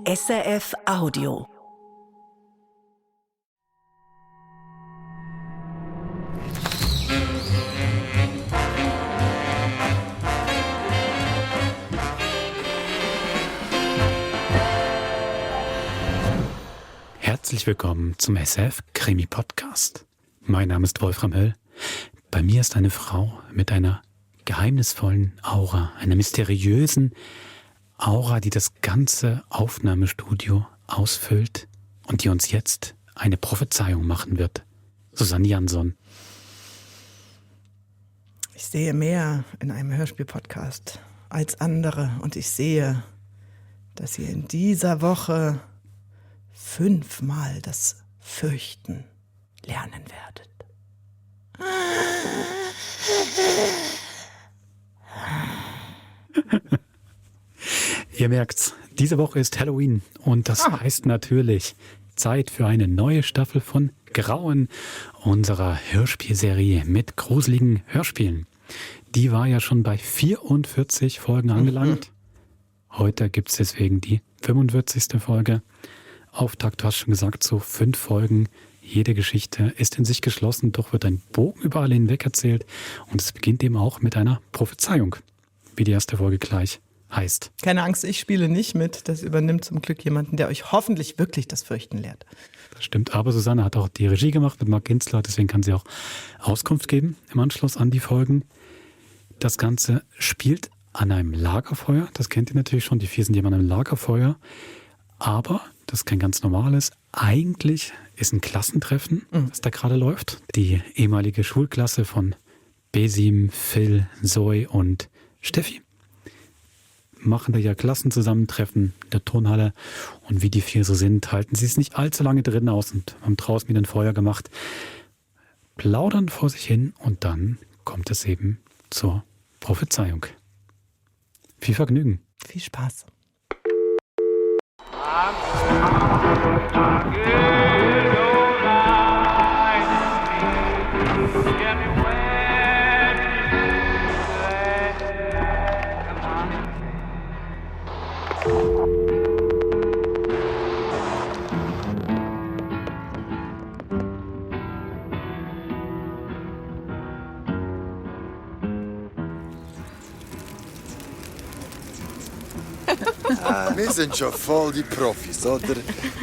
SRF Audio. Herzlich willkommen zum SRF Krimi Podcast. Mein Name ist Wolfram Höll. Bei mir ist eine Frau mit einer geheimnisvollen Aura, einer mysteriösen Aura, die das ganze Aufnahmestudio ausfüllt und die uns jetzt eine Prophezeiung machen wird. Susanne Jansson. Ich sehe mehr in einem Hörspiel-Podcast als andere und ich sehe, dass ihr in dieser Woche 5-mal das Fürchten lernen werdet. Ihr merkt's, diese Woche ist Halloween und das heißt natürlich Zeit für eine neue Staffel von Grauen, unserer Hörspielserie mit gruseligen Hörspielen. Die war ja schon bei 44 Folgen angelangt. Heute gibt's deswegen die 45. Folge. Auftakt, du hast schon gesagt, so 5 Folgen. Jede Geschichte ist in sich geschlossen, doch wird ein Bogen überall hinweg erzählt. Und es beginnt eben auch mit einer Prophezeiung, wie die erste Folge gleich heißt. Keine Angst, ich spiele nicht mit. Das übernimmt zum Glück jemanden, der euch hoffentlich wirklich das Fürchten lehrt. Das stimmt, aber Susanne hat auch die Regie gemacht mit Marc Ginzler, deswegen kann sie auch Auskunft geben im Anschluss an die Folgen. Das Ganze spielt an einem Lagerfeuer. Das kennt ihr natürlich schon, die 4 sind jemand an einem Lagerfeuer. Aber das ist kein ganz normales. Eigentlich ist ein Klassentreffen, das da gerade läuft. Die ehemalige Schulklasse von Besim, Phil, Zoe und Steffi machen da ja Klassenzusammentreffen in der Turnhalle. Und wie die 4 so sind, halten sie es nicht allzu lange drin aus und haben draußen wieder ein Feuer gemacht, plaudern vor sich hin und dann kommt es eben zur Prophezeiung. Viel Vergnügen. Viel Spaß. Wir sind schon voll die Profis, oder?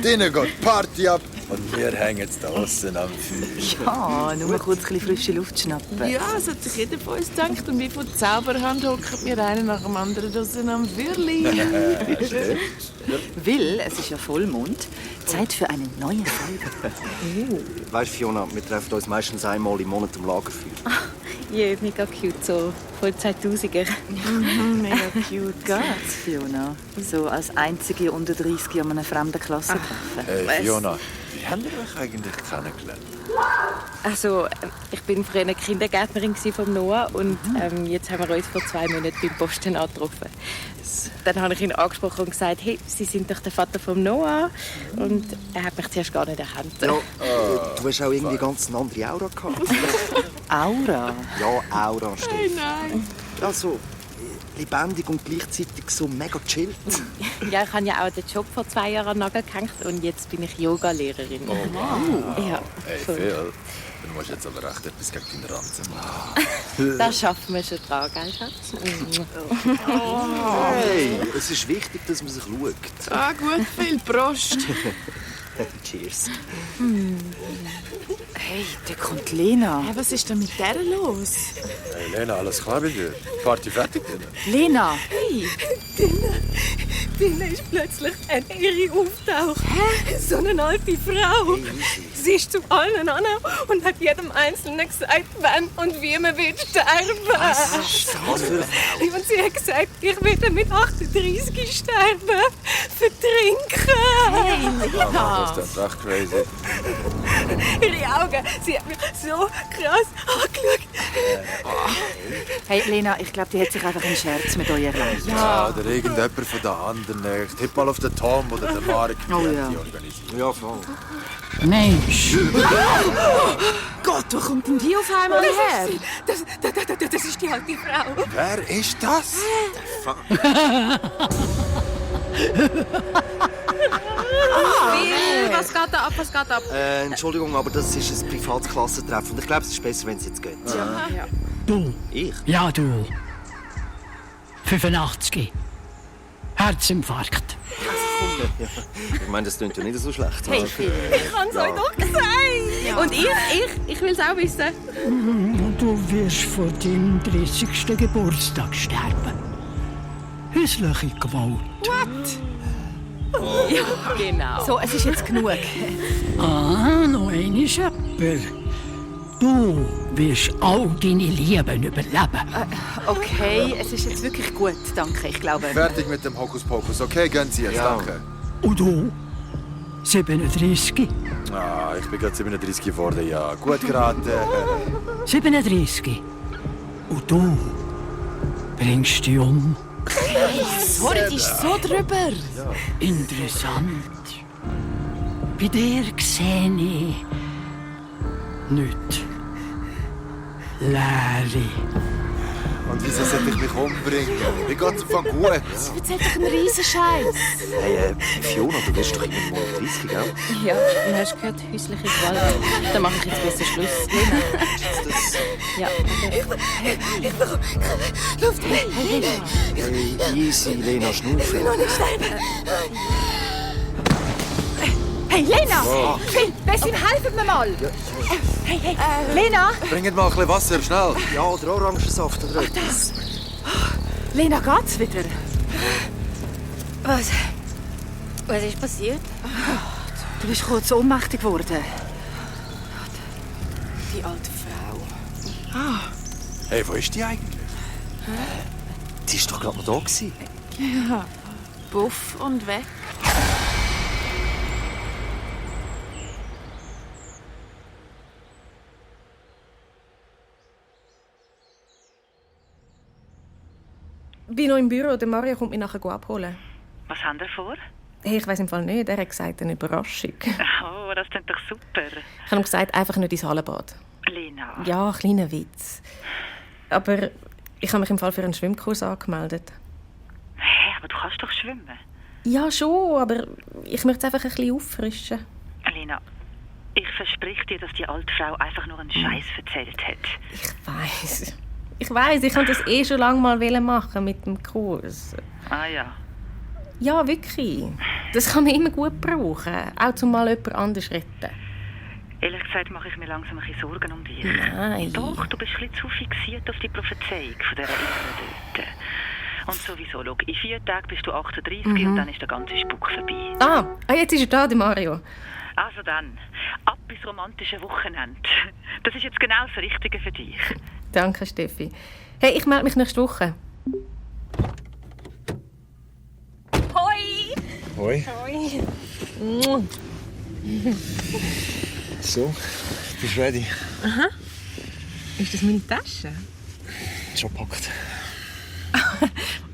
Denen geht die Party ab und wir hängen jetzt da außen am Feuer. Ja, nur mal kurz ein bisschen frische Luft schnappen. Ja, das hat sich jeder von uns gedacht. Und wie von Zauberhand hocken wir einen nach dem anderen draussen am Würli. Will, es ist ja Vollmond. Zeit für eine neue Folge. Weißt Fiona, wir treffen uns meistens einmal im Monat am Lagerfeuer. Ja, mega cute, so voll 2000er. Mega cute. Geht's, Fiona? So als einzige unter 30 an einem fremden Klassentreffen. Hey Fiona, wie habt ihr euch eigentlich kennengelernt? Also, ich bin früher Kindergärtnerin von Noah und jetzt haben wir uns vor 2 Monaten beim Posten getroffen. Dann habe ich ihn angesprochen und gesagt, hey, Sie sind doch der Vater von Noah. Und er hat mich zuerst gar nicht erkannt. Ja, du hast auch irgendwie ganz eine andere Aura gehabt. Aura? Ja, Aura stimmt. Hey, nein. Also, lebendig und gleichzeitig so mega chillt. Ja, ich habe ja auch den Job vor 2 Jahren an den Nagel gehängt und jetzt bin ich Yoga-Lehrerin. Oh, wow. Ja, Hey voll. Phil, du musst jetzt aber echt etwas gegen deinen Ranzen machen. Das schaffen wir schon dran, gell, Schatz? Hey, es ist wichtig, dass man sich schaut. Ah, gut, viel Prost. Cheers. Hey, da kommt Lena. Hey, was ist denn mit der los? Hey Lena, alles klar bei dir? Party fertig? Lena! Dina ist plötzlich eine Irre auftaucht. So eine alte Frau. Sie ist zu allen an und hat jedem Einzelnen gesagt, wann und wie man will sterben. Was für eine Und sie hat gesagt, ich werde mit 38 sterben. Vertrinken. Das ist echt crazy. Ihre Augen, sie hat mich so krass angeschaut. Hey, Lena, ich glaube, die hat sich einfach einen Scherz mit euch erlaubt. Ja, oder irgendjemand von den anderen. Ich tippe mal auf den Tom oder den Mark. Oh Die ja. organisieren. Ja, voll. Mensch! Gott, wo kommt denn die auf einmal her? Das ist die alte Frau. Wer ist das? Was geht da ab? Was geht ab? Entschuldigung, aber das ist ein privates Klassentreffen. Und ich glaube, es ist besser, wenn es jetzt geht. Ja. Du? Ich? Ja, du. 85. Herzinfarkt. Ja. Ich meine, das klingt ja nicht so schlecht. Hey, ich habe es euch doch gesagt. Ja. Und ich will es auch wissen. Du wirst vor deinem 30. Geburtstag sterben. Häusliche Gewalt. Ja, genau. So, es ist jetzt genug. Noch einmal jemand. Du wirst all deine Lieben überleben. Okay, es ist jetzt wirklich gut, danke, ich glaube. Fertig mit dem Hokuspokus, okay? Gehen Sie jetzt, danke. Und du? 37. Ah, ich bin gerade 37 geworden, ja. Gut geraten. 37. Und du bringst dich um. Sorry, die ist so drüber. Interessant. Bei dir sehe ich nichts. Leere. Und wieso sollte ich mich umbringen? Mir geht's am Anfang gut. Das wird einfach ein Riesenscheiß. Hey, Fiona, du wirst doch immer mal 30, gell? Ja, du hast gehört, häusliche Gewalt. Dann mache ich jetzt besser Schluss. Ja. Luft. Hey, easy, Lena, schnaufen. Hey, Lena! Phil, Bessim, helfen mir mal! Hey, Lena! Bringt mal ein bisschen Wasser, schnell. Ja, oder Orangensaft oder etwas. Lena, geht's wieder? Was ist passiert? Du bist kurz ohnmächtig geworden. Die alte Frau. Hey, wo ist die eigentlich? Die war doch gerade noch da gewesen. Ja, puff und weg. Ich bin noch im Büro. Der Mario kommt mich nachher abholen. Was haben wir vor? Hey, ich weiss im Fall nicht. Er hat gesagt, eine Überraschung. Oh, das klingt doch super. Ich habe ihm gesagt, einfach nicht ins Hallenbad. Lena. Ja, kleiner Witz. Aber ich habe mich im Fall für einen Schwimmkurs angemeldet. Hä, aber du kannst doch schwimmen. Ja, schon, aber ich möchte es einfach ein bisschen auffrischen. Lena, ich verspreche dir, dass die alte Frau einfach nur einen Scheiß erzählt hat. Ich weiss, ich wollte das schon lange mal machen mit dem Kurs. Ah ja. Ja, wirklich. Das kann man immer gut brauchen. Auch zum mal jemand anderes retten. Ehrlich gesagt mache ich mir langsam ein bisschen Sorgen um dich. Nein. Doch, du bist ein bisschen zu fixiert auf die Prophezeiung von dieser Insel dort. Und sowieso, schau, in 4 Tagen bist du 38 und dann ist der ganze Spuk vorbei. Jetzt ist er da, der Mario. Also dann, ab ins romantische Wochenende. Das ist jetzt genau das Richtige für dich. Danke, Steffi. Hey, ich melde mich nächste Woche. Hoi! Hoi. Hoi. So, bist du ready? Aha. Ist das meine Tasche? Schon gepackt.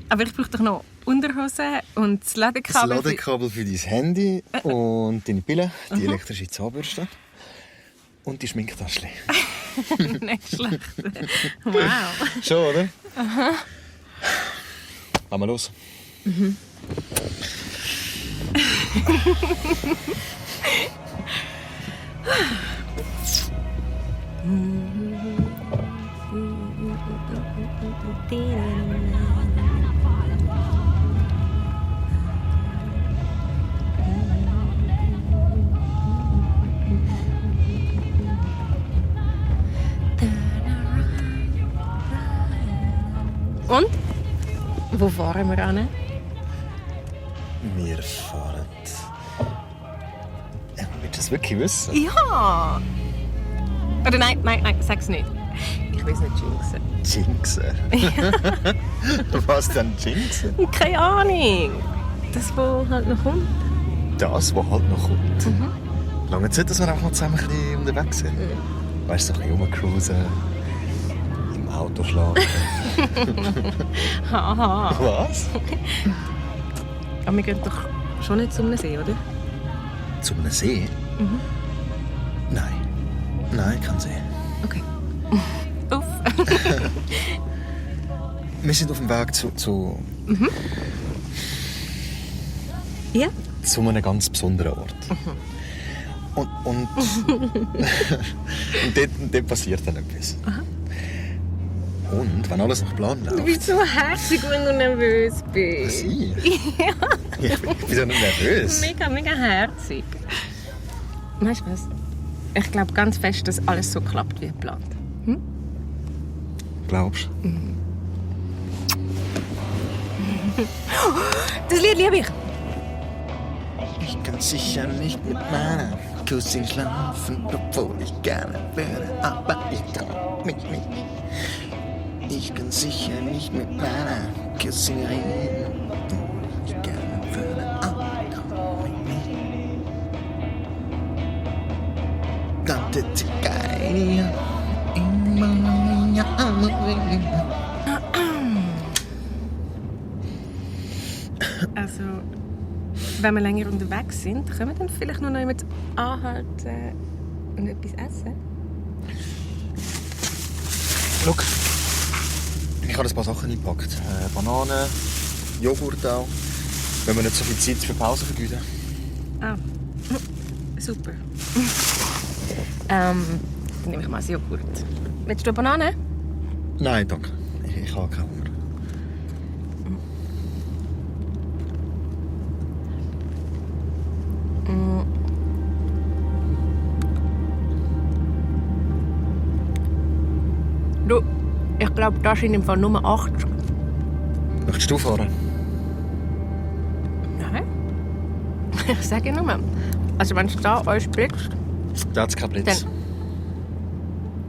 Aber ich brauche doch noch Unterhose und das Ladekabel. Das Ladekabel für dein Handy und deine Pille, die elektrische Zahnbürste und die Schminktasche. Nicht schlecht. Wow. Schon, oder? Aha. Lass mal los. Mhm. Und? Wo fahren wir an? Wir fahren. Willst du das wirklich wissen? Ja! Oder nein, sag's nicht. Ich will es nicht jinxen. Jinxen? Was denn jinxen? Keine Ahnung. Das, was halt noch kommt. Das, was halt noch kommt? Lange Zeit, dass wir auch noch zusammen ein bisschen unterwegs sind. Weißt du, so ein bisschen rumcruisen, im Auto schlafen. Haha. Was? Aber wir gehen doch schon nicht zum See, oder? Zum See? Mhm. Nein. Nein, kein See. Okay. Uff. Wir sind auf dem Weg zu Ja? zu einem ganz besonderen Ort. Und dort passiert dann etwas. Aha. Und wenn alles nach Plan läuft... Du bist so herzig, wenn du nervös bist. Was, ich? Ja. Ich bin doch nicht nervös. Mega, mega herzig. Weißt du was? Ich glaube ganz fest, dass alles so klappt wie geplant. Hm? Glaubst du? Mhm. Das Lied liebe ich. Ich kann sicher nicht mit meiner Cousin schlafen, obwohl ich gerne würde, aber ich trau mich nicht. Ich kann sicher nicht mit meiner Cousin reden, obwohl ich gerne würde, aber ich trau mich nicht. Tante Zigeini, immer meine Arme wegen. Also, wenn wir länger unterwegs sind, können wir dann vielleicht noch jemand anhalten und etwas essen? Schau, ich habe ein paar Sachen eingepackt. Bananen, Joghurt auch. Wenn wir nicht so viel Zeit für Pause vergeuden. Ah, super. Dann nehme ich mal das Joghurt. Willst du eine Banane? Nein, danke. Ich habe keinen Hunger. Du, ich glaube, das ist im Fall Nummer 8. Möchtest du fahren? Nein. Ich sage nur. Also, wenn es da euch blickst. Da hat es keinen Blitz. Dann...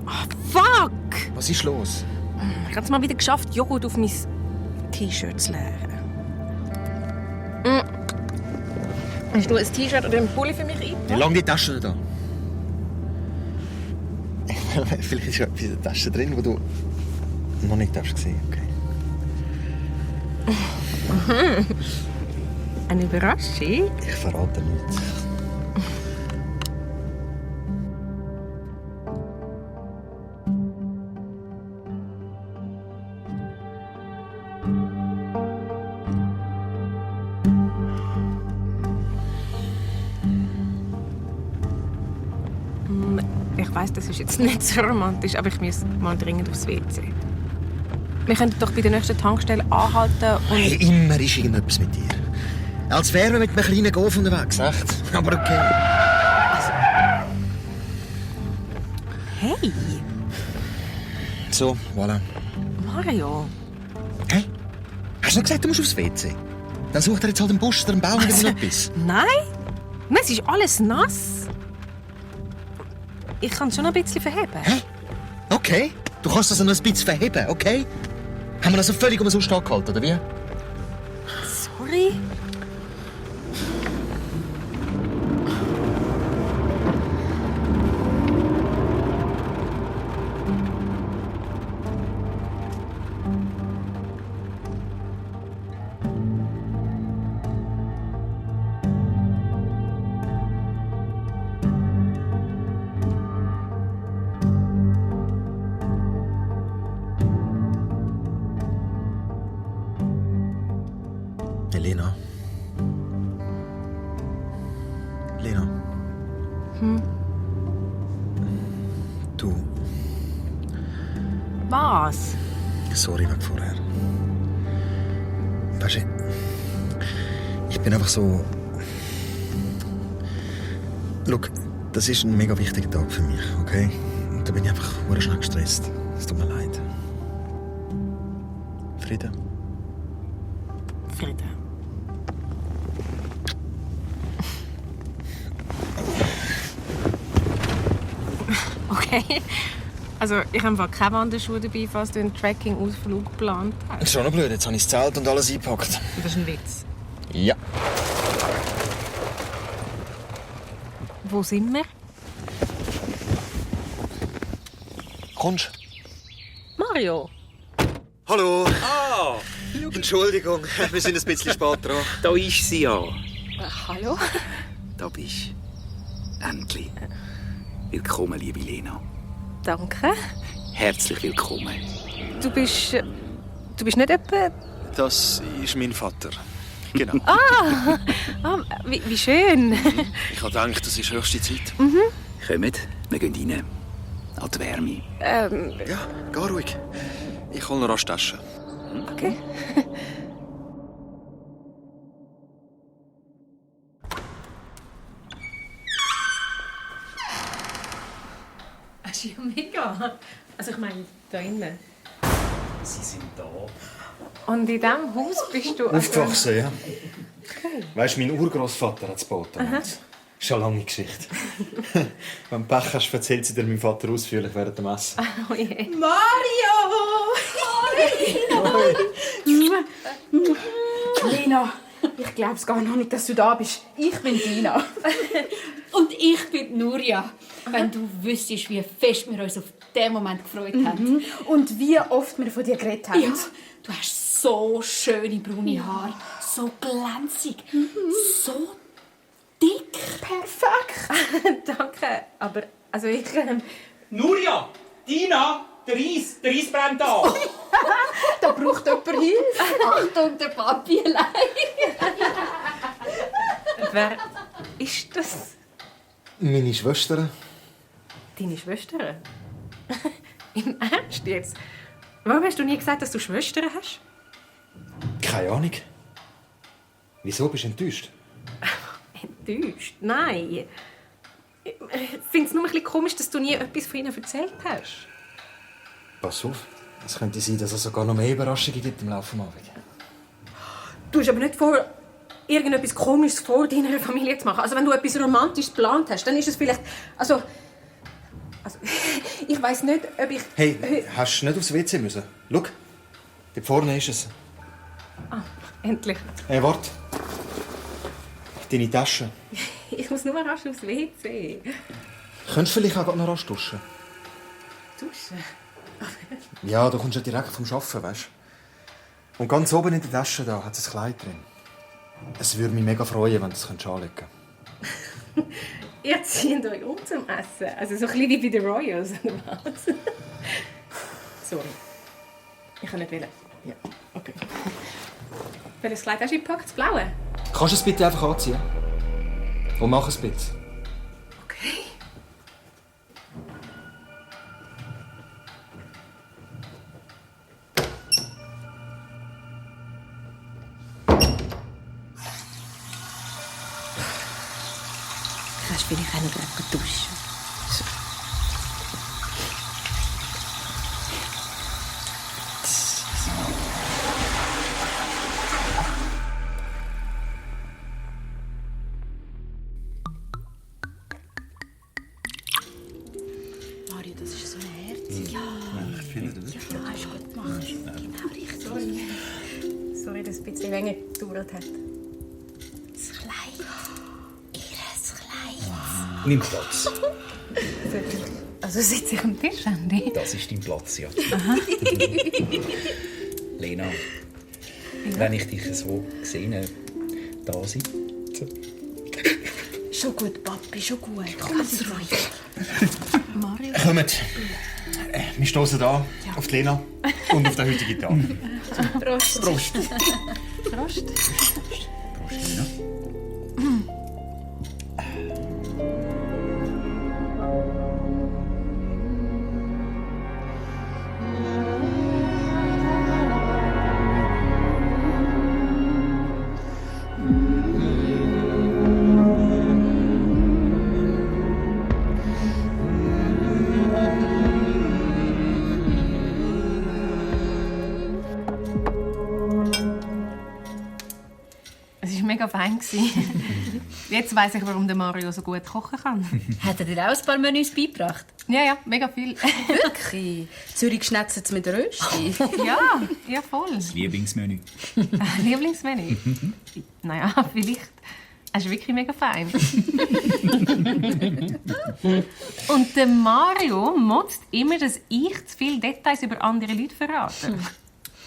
Oh, fuck! Was ist los? Ich habe es mal wieder geschafft, Joghurt auf mein T-Shirt zu leeren. Hast du ein T-Shirt oder einen Pulli für mich ein? Wie lange die Tasche da? Vielleicht ist etwas in der Tasche drin, wo du noch nicht gesehen hast. Okay. Eine Überraschung? Ich verrate nichts. Ich weiss, das ist jetzt nicht so romantisch, aber ich muss mal dringend aufs WC. Wir könnten doch bei der nächsten Tankstelle anhalten und... Hey, immer ist irgendetwas mit dir. Als wären wir mit einem kleinen Golf unterwegs, echt? Aber okay. Hey! So, voilà. Mario! Hey? Hast du noch gesagt, du musst aufs WC? Dann sucht er jetzt halt einen Busch oder einen Baum oder etwas. Nein! Es ist alles nass. Ich kann es schon ein bisschen verheben. Hä? Okay. Du kannst das noch ein bisschen verheben, okay? Haben wir das also völlig umsonst angehalten, oder wie? Sorry. Lena. Lena. Du. Was? Sorry wegen vorher. Weißt du, ich bin einfach so... Schau, das ist ein mega wichtiger Tag für mich, okay? Und da bin ich einfach sehr schnell gestresst. Es tut mir leid. Frieden? Frieden. Okay. Also, ich habe keine Wanderschuhe dabei, falls du einen Trekking-Ausflug geplant hast. Das ist schon noch blöd. Jetzt habe ich das Zelt und alles eingepackt. Das ist ein Witz. Ja. Wo sind wir? Kommst Mario! Hallo. Ah! Entschuldigung, wir sind ein bisschen spät dran. Da ist sie ja. Hallo? Da bist du. Endlich. Willkommen, liebe Lena. Danke. Herzlich willkommen. Du bist nicht etwa... Das ist mein Vater. Genau. wie schön. Ich habe gedacht, das ist höchste Zeit. Kommt, wir gehen rein. An die Wärme. Ja, geh ruhig. Ich hole noch rasch Taschen. Okay. Das ist ja mega. Also ich meine, da innen. Sie sind da. Und in diesem Haus bist du... Aufgewachsen, ja. Okay. Weißt du, mein Urgroßvater hat es gebaut. Das ist eine lange Geschichte. Wenn du Pech hast, erzählt sie dir mein Vater ausführlich während dem Essen. Oh je. Mario! Lena, ich glaub's gar noch nicht, dass du da bist. Ich bin Dina. Und ich bin Nuria. Wenn du wüsstest, wie fest wir uns auf diesen Moment gefreut haben. Und wie oft wir von dir geredet haben. Ja, du hast so schöne braune Haare, so glänzig, so dick. Perfekt. Danke, aber also ich... Nuria! Dina! Der Eis brennt an! Da braucht jemand Hilfe. Achtung, der Papi allein. Wer ist das? Meine Schwester. Deine Schwester? Im Ernst jetzt? Warum hast du nie gesagt, dass du Schwestern hast? Keine Ahnung. Wieso bist du enttäuscht? Enttäuscht? Nein. Ich finde es nur ein bisschen komisch, dass du nie etwas von ihnen erzählt hast. Pass auf. Es könnte sein, dass es sogar noch mehr Überraschungen gibt im Laufe des Abends. Du hast aber nicht vor, irgendetwas Komisches vor deiner Familie zu machen. Also wenn du etwas Romantisches geplant hast, dann ist es vielleicht... Also ich weiss nicht, ob ich... Hey, hast du nicht aufs WC müssen? Schau, dort vorne ist es. Ah, endlich. Hey, warte. Deine Tasche. Ich muss nur rasch aufs WC. Könntest du vielleicht auch noch rasch duschen? Duschen? Ja, du kommst ja direkt vom Arbeiten, weißt du. Und ganz oben in der Tasche da hat es ein Kleid drin. Es würde mich mega freuen, wenn du es anlegen könntest. Ihr zieht euch um zum Essen. Also so ein bisschen wie bei den Royals, oder was? Sorry. Ich kann nicht wählen. Ja, okay. Welches Kleid hast du gepackt? Das blaue? Kannst du es bitte einfach anziehen? Und mach es bitte. Okay. Kannst du vielleicht auch noch gerade duschen? Mario, das ist so herzig. Ja, ich finde das. Ja, hast du gut gemacht. Genau richtig. Sorry, dass es ein bisschen länger gedauert hat. Das Kleid. Ihres Kleid. Nimm Platz. Also sitze ich am Tisch, Andy? Das ist dein Platz, ja. Aha. Lena, wenn ich dich so sehe, da sitze. Schon gut, Papi, schon gut. Ganz ruhig. Mario. Kommt. Wir stoßen an auf die Lena und auf den heutigen Tag. Prost. Prost. Prost. Prost, Lena. Es war mega fein. Jetzt weiss ich, warum der Mario so gut kochen kann. Hat er dir auch ein paar Menüs beigebracht? Ja, mega viel. Wirklich? Zürich schnetzelt mit Rösti? Ja, voll. Das Lieblingsmenü. Lieblingsmenü? Naja, vielleicht. Er ist wirklich mega fein. Und der Mario motzt immer, dass ich zu viele Details über andere Leute verrate.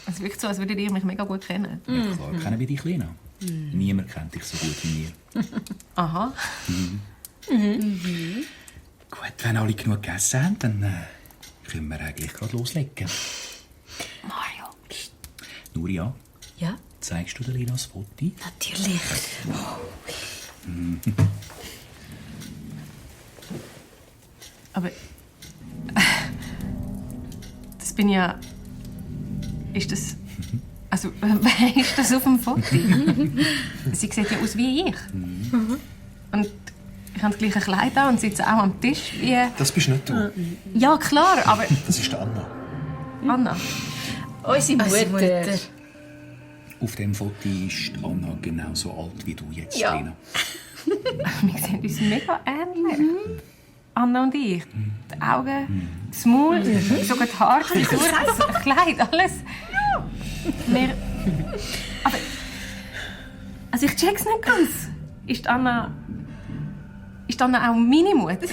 Es wirkt so, als würdet ihr mich mega gut kennen. Ja, klar, kennen wir dich, Lena. Niemand kennt dich so gut wie wir. Aha. Gut, wenn alle genug gegessen haben, dann können wir eigentlich gerade loslegen. Mario. Nuria, Ja? zeigst du der Lena das Foto? Natürlich. Aber... Das bin ja... Ist das... Also, wer ist das auf dem Foto? Sie sieht ja aus wie ich. Und ich habe das gleiche Kleid an und sitze auch am Tisch wie... Das bist nicht du. Ja, klar, aber... Das ist Anna. Anna. Unsere Mutter. Auf dem Foto ist Anna genauso alt wie du jetzt, Ja. Lena. Wir sehen uns mega ähnlich. Anna und ich. Die Augen, das Maul, sogar die Haare, die Frisur, das Kleid, alles. Wir... Aber... Also ich check's nicht ganz. Ist Anna auch meine Mutter?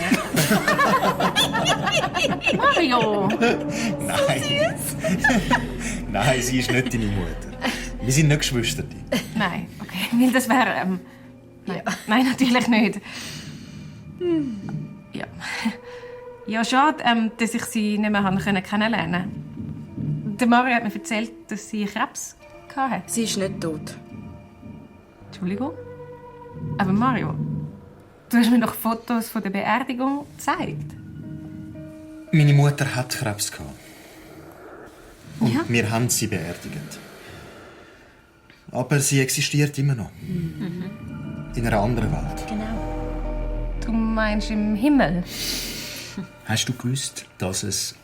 Mario! Nein. Nein, sie ist nicht deine Mutter. Wir sind nicht Geschwister. Nein, okay. Weil das wäre... Nein, natürlich nicht. Ja. Ja, schade, dass ich sie nicht mehr kennenlernen konnte. Der Mario hat mir erzählt, dass sie Krebs hatte. Sie ist nicht tot. Entschuldigung? Aber Mario, du hast mir doch Fotos von der Beerdigung gezeigt. Meine Mutter hat Krebs gehabt. Und Ja. wir haben sie beerdigt. Aber sie existiert immer noch. In einer anderen Welt. Genau. Du meinst im Himmel? Hast du gewusst, dass es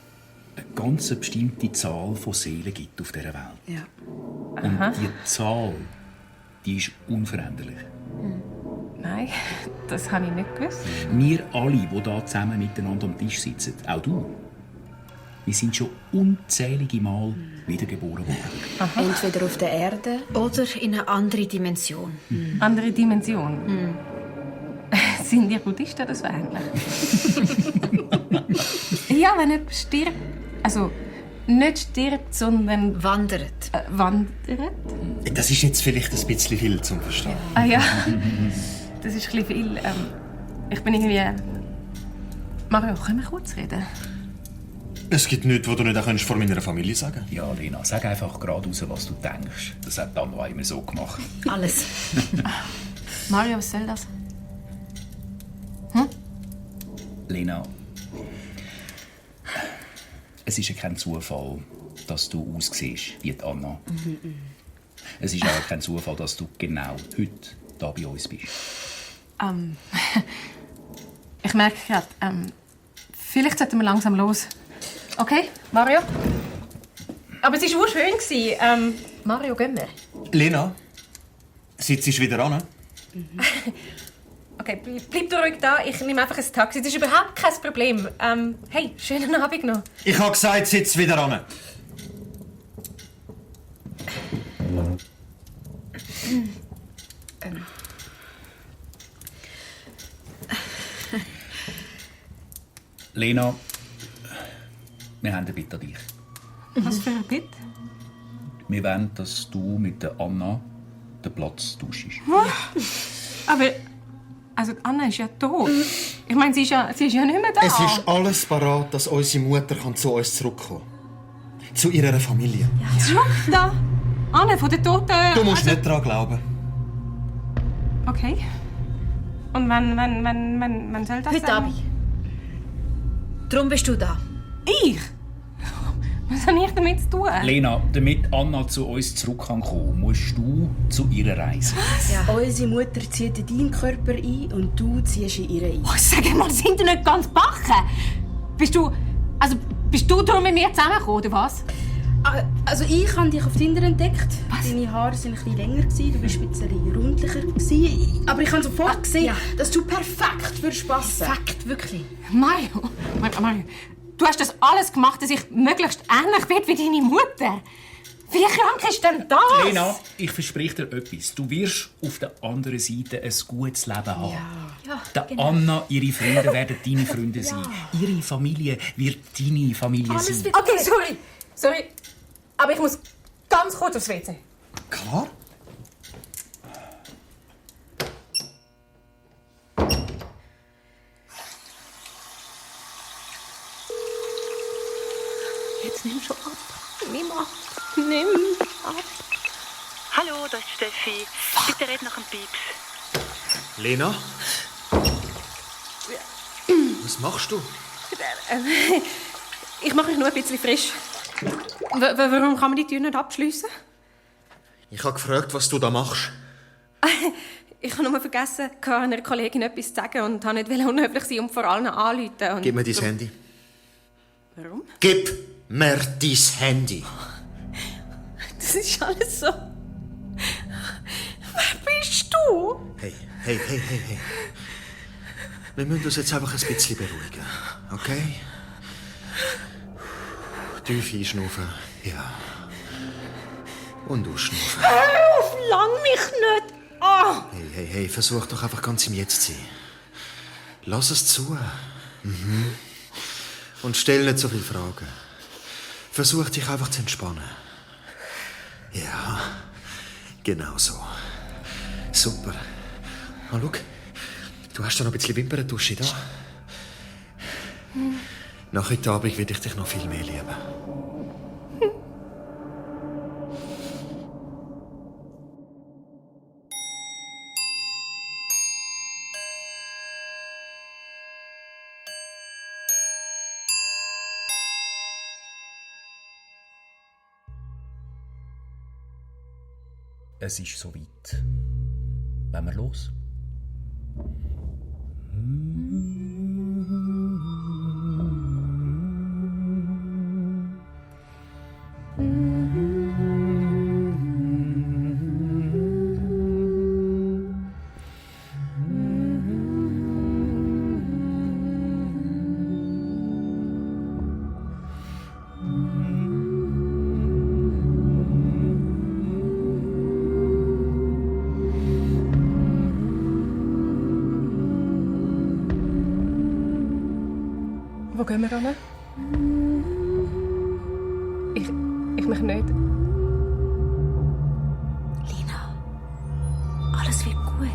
eine ganz bestimmte Zahl von Seelen gibt auf dieser Welt? Ja. Und Aha. die Zahl, die ist unveränderlich. Nein, das habe ich nicht gewusst. Wir alle, die hier zusammen miteinander am Tisch sitzen, auch du, wir sind schon unzählige Mal wiedergeboren worden. Entweder auf der Erde oder in eine andere Dimension. Andere Dimension. Sind die Buddhisten das so ähnlich? Ja, wenn jemand stirbt. Also nicht stirbt, sondern... Wandert. Wandert? Das ist jetzt vielleicht ein bisschen viel zum Verstehen. Ah ja, das ist ein bisschen viel. Ich bin irgendwie... Mario, können wir kurz reden? Es gibt nichts, was du nicht auch vor meiner Familie sagen kannst. Ja, Lena, sag einfach gerade raus, was du denkst. Das hat Anna immer so gemacht. Alles. Mario, was soll das? Lena, es ist ja kein Zufall, dass du aussiehst wie die Anna. Es ist auch kein Zufall, dass du genau heute da bei uns bist. Ich merke gerade, vielleicht sollten wir langsam los. Okay, Mario? Aber es war urschön. Mario, gehen wir. Lena, sitzt du wieder an? Okay, bleib du ruhig da. Ich nehme einfach ein Taxi. Das ist überhaupt kein Problem. Hey, schönen Abend noch. Ich habe gesagt, sitz wieder an. Lena, wir haben eine Bitte an dich. Was für ein Bitte? Wir wollen, dass du mit der Anna den Platz tauschst. Aber... Also, Anna ist ja tot. Ich meine, sie ist ja nicht mehr da. Es ist alles parat, dass unsere Mutter zu uns zurückkommen kann. Zu ihrer Familie. Zurück da. Anna von der Toten... Du musst nicht daran glauben. Okay. Und wann soll das Heute sein? Abend. Darum bist du da. Ich? Was habe ich damit zu tun? Lena, damit Anna zu uns zurück kann kommen, musst du zu ihrer reisen. Ja. Unsere Mutter zieht in deinen Körper ein und du ziehst in ihre ein. Oh, sag mal, sind die nicht ganz backen? Bist du darum mit mir zusammengekommen, oder was? Also ich habe dich auf Tinder entdeckt. Deine Haare waren ein bisschen länger, du warst ein bisschen rundlicher. Aber ich habe sofort gesehen, dass du perfekt würdest passen. Perfekt, wirklich. Mario, du hast das alles gemacht, dass ich möglichst ähnlich werde wie deine Mutter. Wie krank ist denn das? Lena, ich verspreche dir etwas. Du wirst auf der anderen Seite ein gutes Leben haben. Ja, genau. Anna, ihre Freunde werden deine Freunde sein. Ihre Familie wird deine Familie sein. Okay, sorry. Aber ich muss ganz kurz aufs WC. Klar. Jetzt nimm schon ab. Nimm ab. Hallo, das ist Steffi. Bitte red nach dem Pieps. Lena? Was machst du? Ich mache mich nur ein bisschen frisch. Warum kann man die Tür nicht abschliessen? Ich habe gefragt, was du da machst. Ich habe nur vergessen, einer Kollegin etwas zu sagen und wollte nicht unhöflich sein und vor allem anrufen. Gib mir dein Handy. Warum? Gib mir dein Handy. Das ist alles so... Wer bist du? Hey. Wir müssen uns jetzt einfach ein bisschen beruhigen, okay? Tief einschnaufen, ja. Und ausschnaufen. Hör auf, lang mich nicht an! Hey, versuch doch einfach ganz im Jetzt zu sein. Lass es zu. Und stell nicht so viele Fragen. Versuch dich einfach zu entspannen. Ja, genau so. Super. Oh, schau, du hast da noch ein bisschen Wimperntusche da. Nach heute Abend werde ich dich noch viel mehr lieben. Es ist soweit. Wollen wir los? Wo gehen wir hin? Ich mich nicht. Lena, alles wird gut.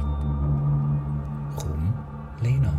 Komm, Lena.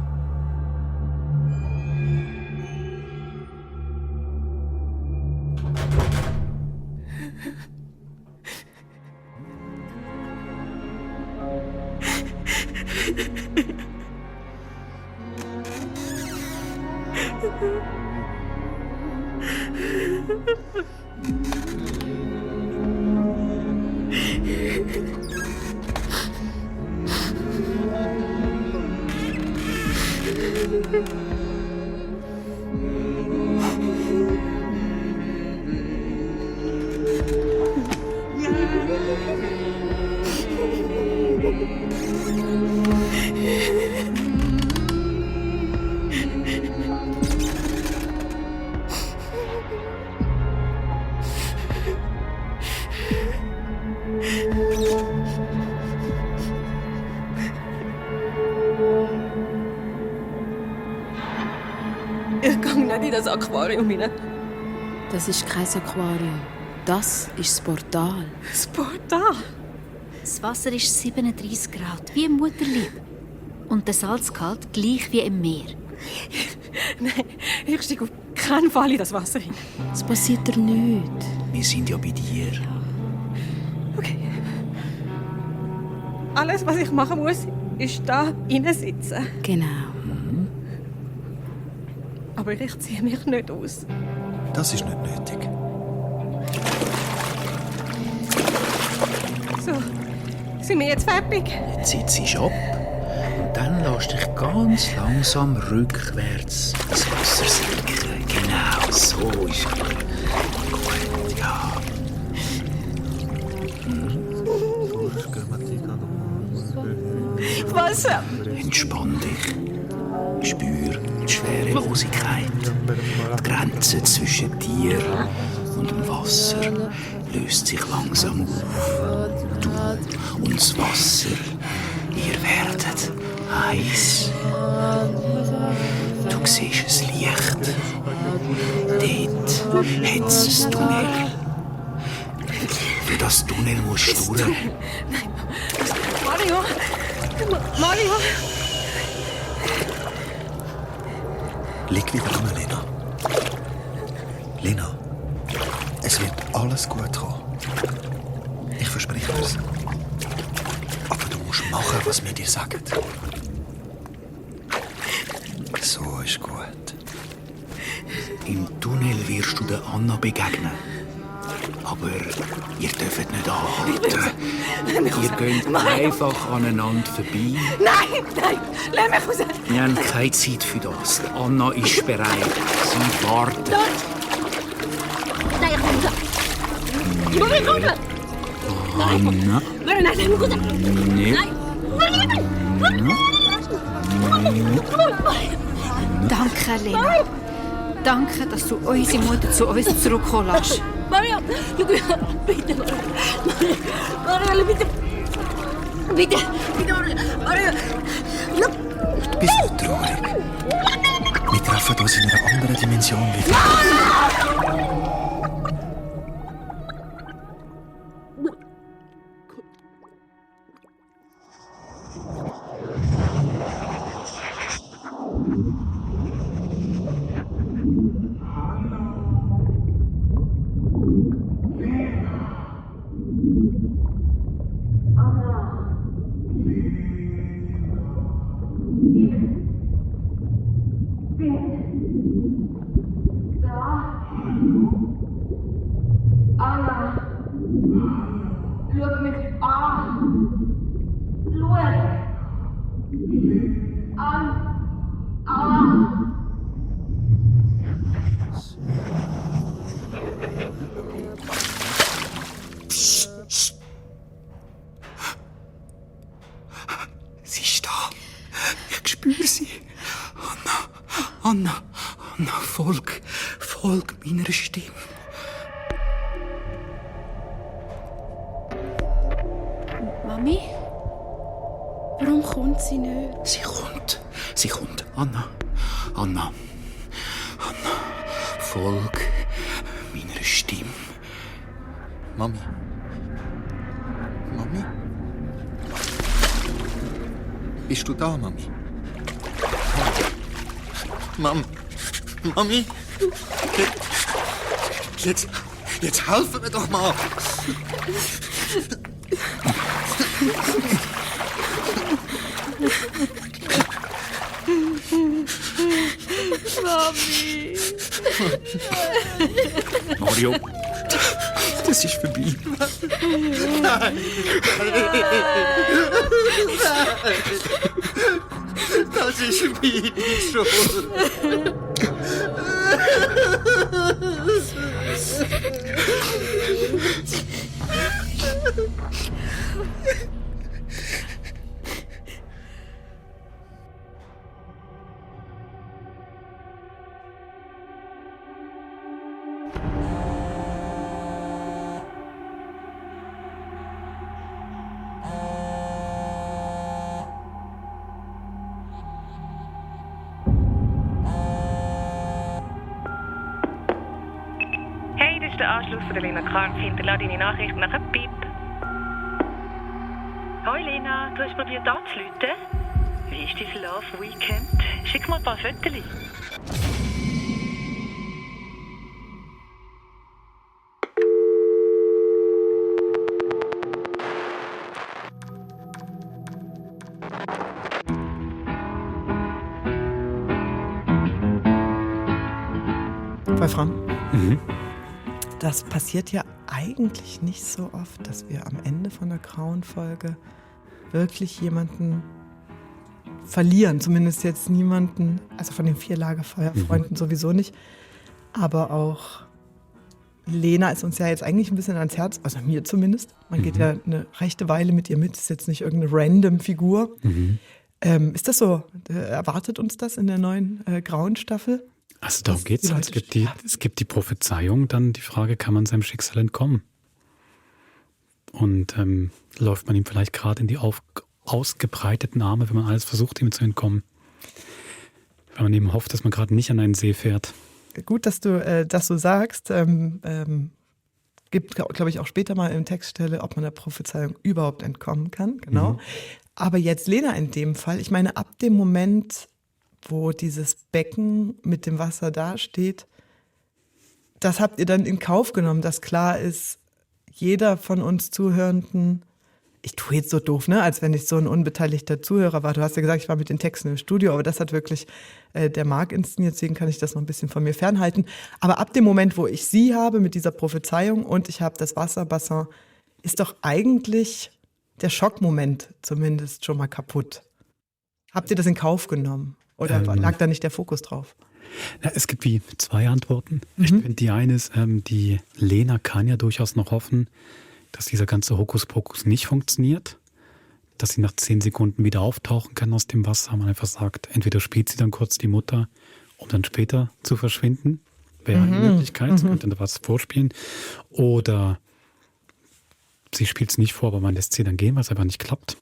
Ich gehe nicht in das Aquarium hinein. Das ist kein Aquarium. Das ist das Portal. Das Portal? Das Wasser ist 37 Grad, wie im Mutterleib. Und der Salzgehalt gleich wie im Meer. Nein, ich steige auf keinen Fall in das Wasser hin. Es passiert dir nichts. Wir sind ja bei dir. Okay. Alles, was ich machen muss, ist da innen sitzen. Genau. Aber ich ziehe mich nicht aus. Das ist nicht nötig. So, sind wir jetzt fertig? Jetzt sitzt du ab und dann lässt dich ganz langsam rückwärts ins Wasser sinken. Genau, so ist gut. Gut, ja. Was? Entspann dich. Spür die Schwerelosigkeit. Die Grenze zwischen dir und dem Wasser löst sich langsam auf. Du und das Wasser, ihr werdet heiß. Du siehst das Licht. Dort hat es ein Tunnel. Für das Tunnel musst du durch. Mario! Mario! Lieg wieder an, Lena. Lena, es wird alles gut kommen. Ich verspreche dir's. Aber du musst machen, was wir dir sagen. So ist gut. Im Tunnel wirst du der Anna begegnen. Aber ihr dürft nicht anhalten. Ihr geht einfach aneinander vorbei. Nein, lass mich raus. Wir haben keine Zeit für das. Anna ist bereit. Sie wartet. Nein, ich muss raus. Ich muss raus. Anna. Nein, lass mich raus. Danke, Lena. Danke, dass du unsere Mutter zu uns zurückkommen lässt. Maria, bitte. Maria, bitte. Bitte, Maria. Bist du traurig? Wir treffen uns in einer anderen Dimension wieder. Sie ist da. Ich spüre sie. Anna, folg meiner Stimme. Mami? Warum kommt sie nicht? Sie kommt. Anna, folg meiner Stimme. Mami? Bist du da, Mami? Mami? Jetzt helfen wir doch mal! Mami! Mario, das ist vorbei. Nein! Das ist meine Schuld! Der Anschluss von der Lena Kampf. Hinterlasse deine Nachrichten nach einem Piep. Hoi Lena, du hast probiert anzurufen? Wie ist dein Love Weekend? Schick mal ein paar Fotos. Wolfram? Das passiert ja eigentlich nicht so oft, dass wir am Ende von der grauen Folge wirklich jemanden verlieren. Zumindest jetzt niemanden, also von den 4 Lagerfeuerfreunden sowieso nicht. Aber auch Lena ist uns ja jetzt eigentlich ein bisschen ans Herz, also mir zumindest. Man geht ja eine rechte Weile mit ihr mit, ist jetzt nicht irgendeine random Figur. Ist das so? Erwartet uns das in der neuen grauen Staffel? Also darum geht es. Es gibt die Prophezeiung, dann die Frage, kann man seinem Schicksal entkommen? Und läuft man ihm vielleicht gerade in die ausgebreiteten Arme, wenn man alles versucht, ihm zu entkommen? Wenn man eben hofft, dass man gerade nicht an einen See fährt. Gut, dass du das so sagst. Gibt, glaube ich, auch später mal in Textstelle, ob man der Prophezeiung überhaupt entkommen kann. Genau. Aber jetzt Lena in dem Fall, ich meine, ab dem Moment, wo dieses Becken mit dem Wasser dasteht, das habt ihr dann in Kauf genommen, dass klar ist, jeder von uns Zuhörenden ich tue jetzt so doof, ne, als wenn ich so ein unbeteiligter Zuhörer war. Du hast ja gesagt, ich war mit den Texten im Studio, aber das hat wirklich der Marc inszeniert, deswegen kann ich das noch ein bisschen von mir fernhalten. Aber ab dem Moment, wo ich sie habe mit dieser Prophezeiung und ich habe das Wasserbassin, ist doch eigentlich der Schockmoment zumindest schon mal kaputt. Habt ihr das in Kauf genommen? Oder lag da nicht der Fokus drauf? Na, es gibt wie 2 Antworten. Ich finde, die eine ist, die Lena kann ja durchaus noch hoffen, dass dieser ganze Hokuspokus nicht funktioniert, dass sie nach 10 Sekunden wieder auftauchen kann aus dem Wasser. Man einfach sagt, entweder spielt sie dann kurz die Mutter, um dann später zu verschwinden. Wäre eine Möglichkeit, sie könnte da was vorspielen. Oder sie spielt es nicht vor, aber man lässt sie dann gehen, weil es einfach nicht klappt.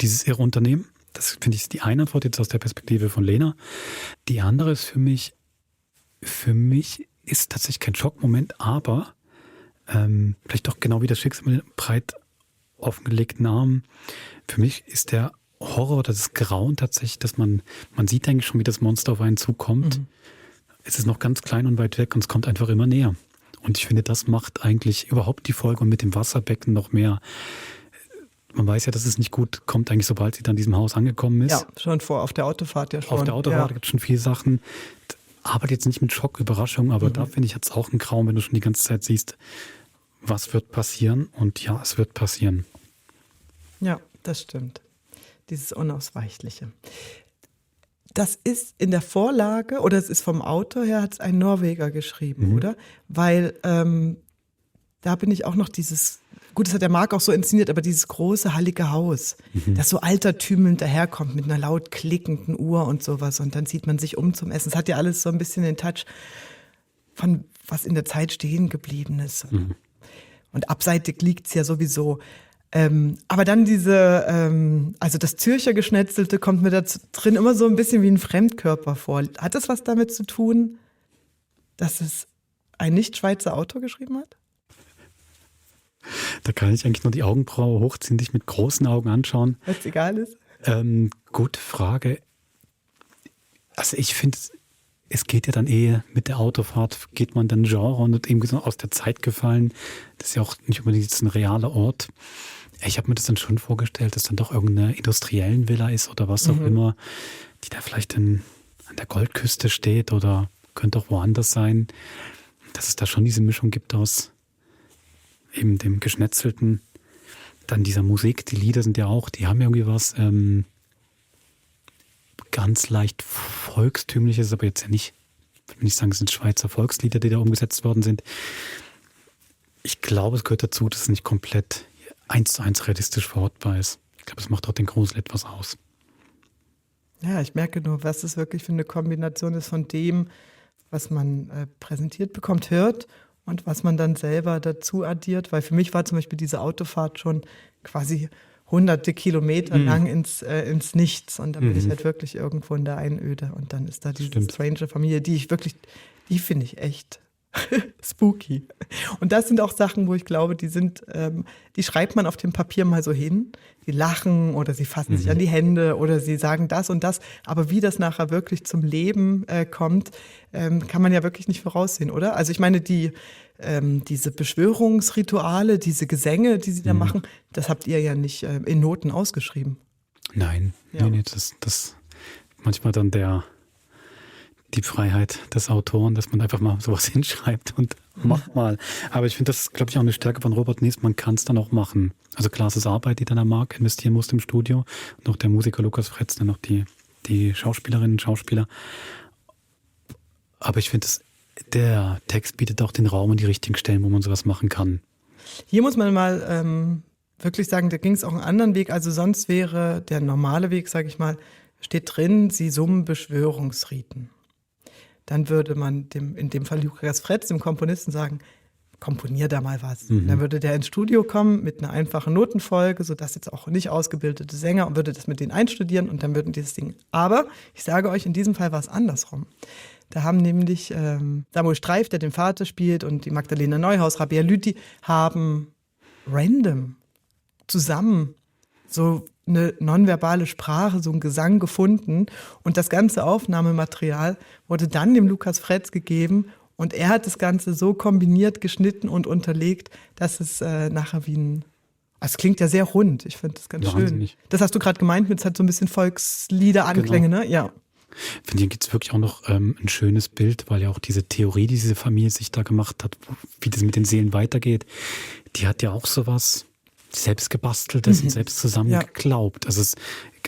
Dieses irre Unternehmen, das finde ich ist die eine Antwort jetzt aus der Perspektive von Lena. Die andere ist für mich ist tatsächlich kein Schockmoment, aber vielleicht auch genau wie das Schicksal mit den breit offengelegten Armen. Für mich ist der Horror, das Grauen tatsächlich, dass man sieht eigentlich schon, wie das Monster auf einen zukommt. Es ist noch ganz klein und weit weg und es kommt einfach immer näher. Und ich finde, das macht eigentlich überhaupt die Folge und mit dem Wasserbecken noch mehr. Man weiß ja, dass es nicht gut kommt, eigentlich sobald sie dann in diesem Haus angekommen ist. Ja, schon auf der Autofahrt ja schon. Auf der Autofahrt gibt es schon viele Sachen. Arbeitet jetzt nicht mit Schock, Überraschung, aber da finde ich jetzt auch ein Grauen, wenn du schon die ganze Zeit siehst, was wird passieren. Und ja, es wird passieren. Ja, das stimmt. Dieses Unausweichliche. Das ist in der Vorlage, oder es ist vom Autor her, hat es ein Norweger geschrieben, oder? Weil da bin ich auch noch dieses, gut, das hat der Marc auch so inszeniert, aber dieses große, hallige Haus, das so altertümelnd daherkommt mit einer laut klickenden Uhr und sowas. Und dann zieht man sich um zum Essen. Es hat ja alles so ein bisschen den Touch von was in der Zeit stehen geblieben ist. Und abseitig liegt es ja sowieso. Aber dann also das Zürcher Geschnetzelte kommt mir da drin immer so ein bisschen wie ein Fremdkörper vor. Hat das was damit zu tun, dass es ein Nicht-Schweizer Autor geschrieben hat? Da kann ich eigentlich nur die Augenbraue hochziehen, dich mit großen Augen anschauen. Weil es egal ist? Gute Frage. Also ich finde, es geht ja dann mit der Autofahrt, geht man dann Genre und eben so aus der Zeit gefallen. Das ist ja auch nicht unbedingt jetzt ein realer Ort. Ich habe mir das dann schon vorgestellt, dass dann doch irgendeine industriellen Villa ist oder was auch immer, die da vielleicht an der Goldküste steht oder könnte auch woanders sein. Dass es da schon diese Mischung gibt aus eben dem Geschnetzelten, dann dieser Musik, die Lieder sind ja auch, die haben irgendwie was ganz leicht Volkstümliches, aber jetzt ja nicht, ich will nicht sagen, es sind Schweizer Volkslieder, die da umgesetzt worden sind. Ich glaube, es gehört dazu, dass es nicht komplett 1:1 realistisch verortbar ist. Ich glaube, es macht auch den Grusel etwas aus. Ja, ich merke nur, was es wirklich für eine Kombination ist von dem, was man präsentiert bekommt, hört und was man dann selber dazu addiert. Weil für mich war zum Beispiel diese Autofahrt schon quasi hunderte Kilometer lang ins Nichts. Und da bin ich halt wirklich irgendwo in der Einöde. Und dann ist da diese strange Familie, die finde ich echt spooky. Und das sind auch Sachen, wo ich glaube, die schreibt man auf dem Papier mal so hin. Die lachen oder sie fassen sich an die Hände oder sie sagen das und das. Aber wie das nachher wirklich zum Leben kommt, kann man ja wirklich nicht voraussehen, oder? Also ich meine, diese Beschwörungsrituale, diese Gesänge, die sie da machen, das habt ihr ja nicht in Noten ausgeschrieben. Nein, nee, das manchmal dann die Freiheit des Autoren, dass man einfach mal sowas hinschreibt und macht mal. Aber ich finde das, glaube ich, auch eine Stärke von Robert Nies, man kann es dann auch machen. Also klar, es ist Arbeit, die dann am Markt investieren musste im Studio. Und auch der Musiker Lukas Fretz, dann noch die Schauspielerinnen und Schauspieler. Aber ich finde, der Text bietet auch den Raum an die richtigen Stellen, wo man sowas machen kann. Hier muss man mal wirklich sagen, da ging es auch einen anderen Weg. Also sonst wäre der normale Weg, sage ich mal, steht drin, sie summen Beschwörungsriten. Dann würde man in dem Fall Lukas Fretz, dem Komponisten, sagen, komponier da mal was. Dann würde der ins Studio kommen mit einer einfachen Notenfolge, sodass jetzt auch nicht ausgebildete Sänger, und würde das mit denen einstudieren und dann würden dieses Ding. Aber ich sage euch, in diesem Fall war es andersrum. Da haben nämlich Samuel Streif, der den Vater spielt, und die Magdalena Neuhaus, Rabea Lüthi, haben random zusammen so eine nonverbale Sprache, so einen Gesang gefunden. Und das ganze Aufnahmematerial wurde dann dem Lukas Fretz gegeben. Und er hat das Ganze so kombiniert, geschnitten und unterlegt, dass es nachher wie ein Es klingt ja sehr rund. Ich finde das ganz schön. Das hast du gerade gemeint, es hat so ein bisschen Volkslieder-Anklänge, ne? Ja. Von denen gibt es wirklich auch noch ein schönes Bild, weil ja auch diese Theorie, die diese Familie sich da gemacht hat, wie das mit den Seelen weitergeht, die hat ja auch sowas selbst gebasteltes und selbst zusammengeglaubt. Also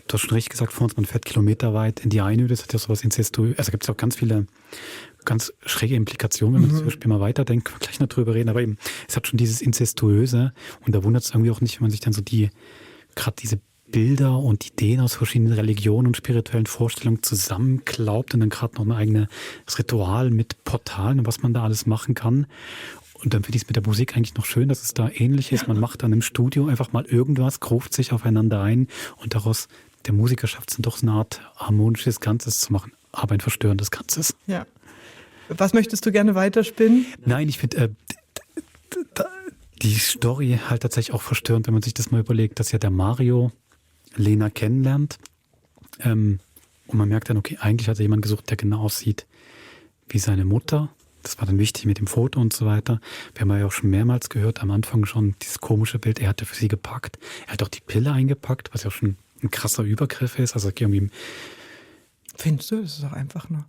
du hast schon richtig gesagt, vor uns, man fährt kilometerweit in die Einöde, das hat ja sowas inzestuös. Also gibt es auch ganz viele ganz schräge Implikationen, wenn man das Beispiel mal weiterdenkt, können wir gleich noch drüber reden, aber eben, es hat schon dieses Inzestuöse und da wundert es irgendwie auch nicht, wenn man sich dann so gerade diese Bilder und Ideen aus verschiedenen Religionen und spirituellen Vorstellungen zusammenklaubt und dann gerade noch ein eigenes Ritual mit Portalen und was man da alles machen kann. Und dann finde ich es mit der Musik eigentlich noch schön, dass es da ähnlich ist. Man macht dann im Studio einfach mal irgendwas, gruft sich aufeinander ein und daraus, der Musiker schafft es dann doch so eine Art harmonisches Ganzes zu machen, aber ein verstörendes Ganzes. Ja. Was möchtest du gerne weiterspinnen? Nein, ich finde die Story halt tatsächlich auch verstörend, wenn man sich das mal überlegt, dass ja der Mario Lena kennenlernt und man merkt dann, okay, eigentlich hat er jemanden gesucht, der genau aussieht wie seine Mutter. Das war dann wichtig mit dem Foto und so weiter. Wir haben ja auch schon mehrmals gehört, am Anfang schon dieses komische Bild, er hatte für sie gepackt. Er hat auch die Pille eingepackt, was ja auch schon ein krasser Übergriff ist. Also irgendwie. Findest du? Das ist doch einfach nur.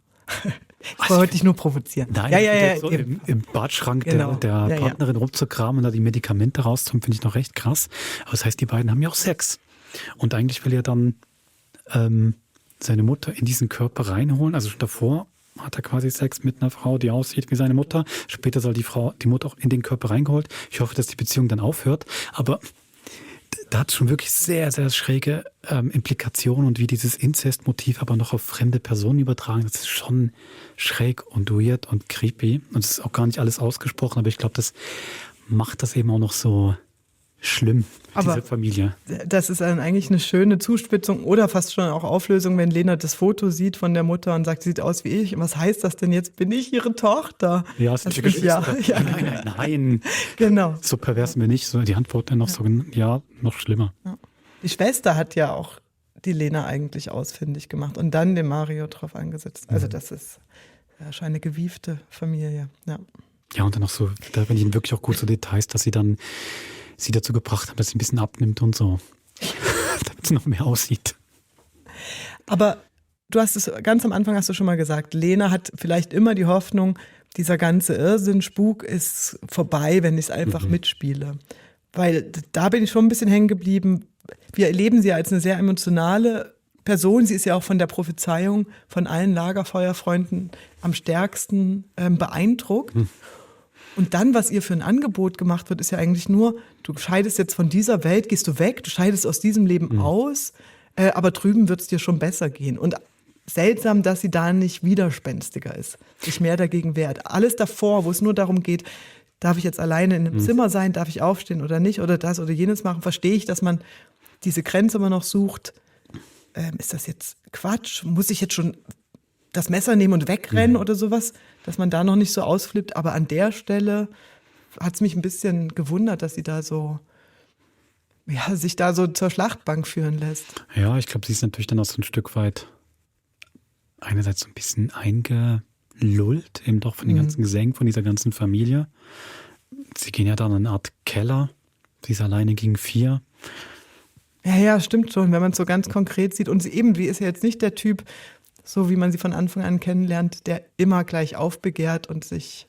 Ich wollte dich nur provozieren. Nein, ja, so im Badschrank genau. der Partnerin rumzukramen und da die Medikamente rauszuholen, finde ich noch recht krass. Aber das heißt, die beiden haben ja auch Sex. Und eigentlich will er dann seine Mutter in diesen Körper reinholen. Also schon davor hat er quasi Sex mit einer Frau, die aussieht wie seine Mutter. Später soll die Mutter auch in den Körper reingeholt. Ich hoffe, dass die Beziehung dann aufhört. Aber da hat es schon wirklich sehr, sehr schräge Implikationen und wie dieses Inzestmotiv aber noch auf fremde Personen übertragen. Das ist schon schräg und weird und creepy. Und es ist auch gar nicht alles ausgesprochen, aber ich glaube, das macht das eben auch noch so schlimm, diese Familie. Das ist dann eigentlich eine schöne Zuspitzung oder fast schon auch Auflösung, wenn Lena das Foto sieht von der Mutter und sagt, sie sieht aus wie ich. Und was heißt das denn jetzt? Bin ich ihre Tochter? Ja, das ist Geschwister. Ja. Nein. Genau. So pervers sind wir nicht. So, die Antwort dann noch so, ja, noch schlimmer. Ja. Die Schwester hat ja auch die Lena eigentlich ausfindig gemacht und dann den Mario drauf angesetzt. Also das ist wahrscheinlich eine gewiefte Familie. Ja, und dann noch so, da bin ich wirklich auch gut so Details, dass sie dann sie dazu gebracht haben, dass sie ein bisschen abnimmt und so, damit es noch mehr aussieht. Aber du hast es ganz am Anfang hast du schon mal gesagt, Lena hat vielleicht immer die Hoffnung, dieser ganze Irrsinn, Spuk ist vorbei, wenn ich es einfach mitspiele. Weil da bin ich schon ein bisschen hängen geblieben. Wir erleben sie als eine sehr emotionale Person. Sie ist ja auch von der Prophezeiung von allen Lagerfeuerfreunden am stärksten beeindruckt. Und dann, was ihr für ein Angebot gemacht wird, ist ja eigentlich nur, du scheidest jetzt von dieser Welt, gehst du weg, du scheidest aus diesem Leben aus, aber drüben wird es dir schon besser gehen. Und seltsam, dass sie da nicht widerspenstiger ist, sich mehr dagegen wehrt. Alles davor, wo es nur darum geht, darf ich jetzt alleine in einem Zimmer sein, darf ich aufstehen oder nicht oder das oder jenes machen, verstehe ich, dass man diese Grenze immer noch sucht. Ist das jetzt Quatsch? Muss ich jetzt schon das Messer nehmen und wegrennen oder sowas, dass man da noch nicht so ausflippt. Aber an der Stelle hat es mich ein bisschen gewundert, dass sie da so, sich da so zur Schlachtbank führen lässt. Ja, ich glaube, sie ist natürlich dann auch so ein Stück weit einerseits so ein bisschen eingelullt, eben doch von den ganzen Gesängen, von dieser ganzen Familie. Sie gehen ja dann in eine Art Keller. Sie ist alleine gegen 4. Ja, stimmt schon, wenn man es so ganz konkret sieht. Und sie ist ja jetzt nicht der Typ, so wie man sie von Anfang an kennenlernt, der immer gleich aufbegehrt und sich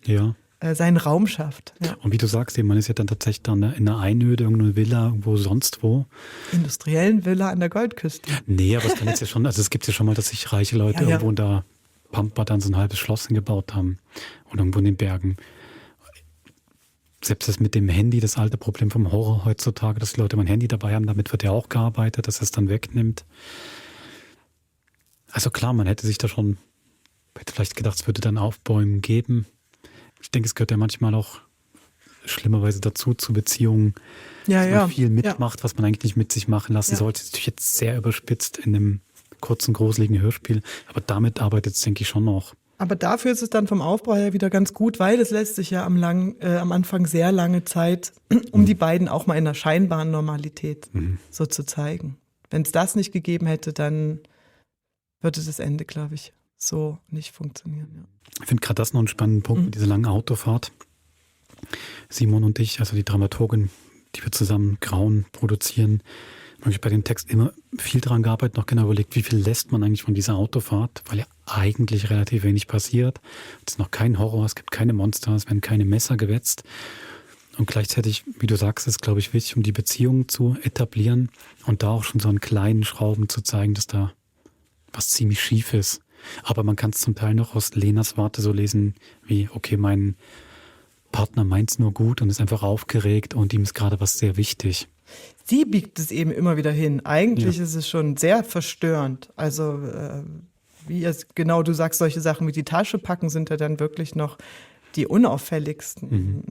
seinen Raum schafft. Ja. Und wie du sagst, man ist ja dann tatsächlich dann in einer Einöde, irgendeine Villa, irgendwo sonst wo. Industriellen Villa an der Goldküste. Nee, aber es kann jetzt ja schon, also es gibt ja schon mal, dass sich reiche Leute irgendwo in der Pampa dann so ein halbes Schloss hingebaut haben und irgendwo in den Bergen. Selbst das mit dem Handy, das alte Problem vom Horror heutzutage, dass die Leute mal ein Handy dabei haben, damit wird ja auch gearbeitet, dass es dann wegnimmt. Also klar, man hätte sich da schon, hätte vielleicht gedacht, es würde dann Aufbäumen geben. Ich denke, es gehört ja manchmal auch schlimmerweise dazu, zu Beziehungen, dass man viel mitmacht, was man eigentlich nicht mit sich machen lassen sollte. Das ist natürlich jetzt sehr überspitzt in einem kurzen, gruseligen Hörspiel, aber damit arbeitet es, denke ich, schon noch. Aber dafür ist es dann vom Aufbau her wieder ganz gut, weil es lässt sich ja am Anfang sehr lange Zeit, um die beiden auch mal in einer scheinbaren Normalität so zu zeigen. Wenn es das nicht gegeben hätte, dann würde das Ende, glaube ich, so nicht funktionieren. Ja. Ich finde gerade das noch einen spannenden Punkt mit dieser langen Autofahrt. Simon und ich, also die Dramaturgin, die wir zusammen Grauen produzieren, habe ich bei dem Text immer viel dran gearbeitet, noch genau überlegt, wie viel lässt man eigentlich von dieser Autofahrt, weil ja eigentlich relativ wenig passiert. Es ist noch kein Horror, es gibt keine Monster, es werden keine Messer gewetzt. Und gleichzeitig, wie du sagst, ist es, glaube ich, wichtig, um die Beziehung zu etablieren und da auch schon so an kleinen Schrauben zu zeigen, dass da was ziemlich schief ist. Aber man kann es zum Teil noch aus Lenas Warte so lesen, wie, okay, mein Partner meint es nur gut und ist einfach aufgeregt und ihm ist gerade was sehr wichtig. Sie biegt es eben immer wieder hin. Eigentlich ist es schon sehr verstörend. Also, wie es genau du sagst, solche Sachen wie die Tasche packen sind ja dann wirklich noch die unauffälligsten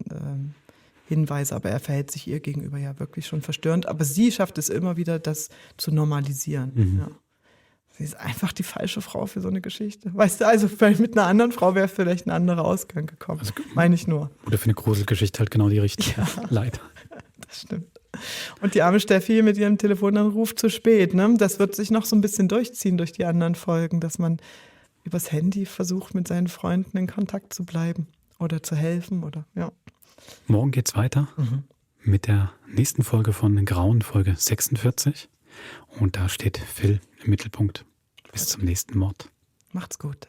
Hinweise. Aber er verhält sich ihr gegenüber ja wirklich schon verstörend. Aber sie schafft es immer wieder, das zu normalisieren. Ja. Sie ist einfach die falsche Frau für so eine Geschichte. Weißt du, also vielleicht mit einer anderen Frau wäre vielleicht ein anderer Ausgang gekommen. Also, meine ich nur. Oder für eine Gruselgeschichte halt genau die richtige. Ja. Leider. Das stimmt. Und die arme Steffi mit ihrem Telefonanruf zu spät. Ne? Das wird sich noch so ein bisschen durchziehen durch die anderen Folgen, dass man übers Handy versucht, mit seinen Freunden in Kontakt zu bleiben oder zu helfen. Oder ja. Morgen geht's weiter mit der nächsten Folge von Grauen, Folge 46. Und da steht Phil im Mittelpunkt. Bis zum nächsten Mord. Macht's gut.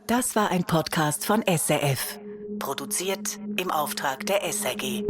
Das war ein Podcast von SRF. Produziert im Auftrag der SRG.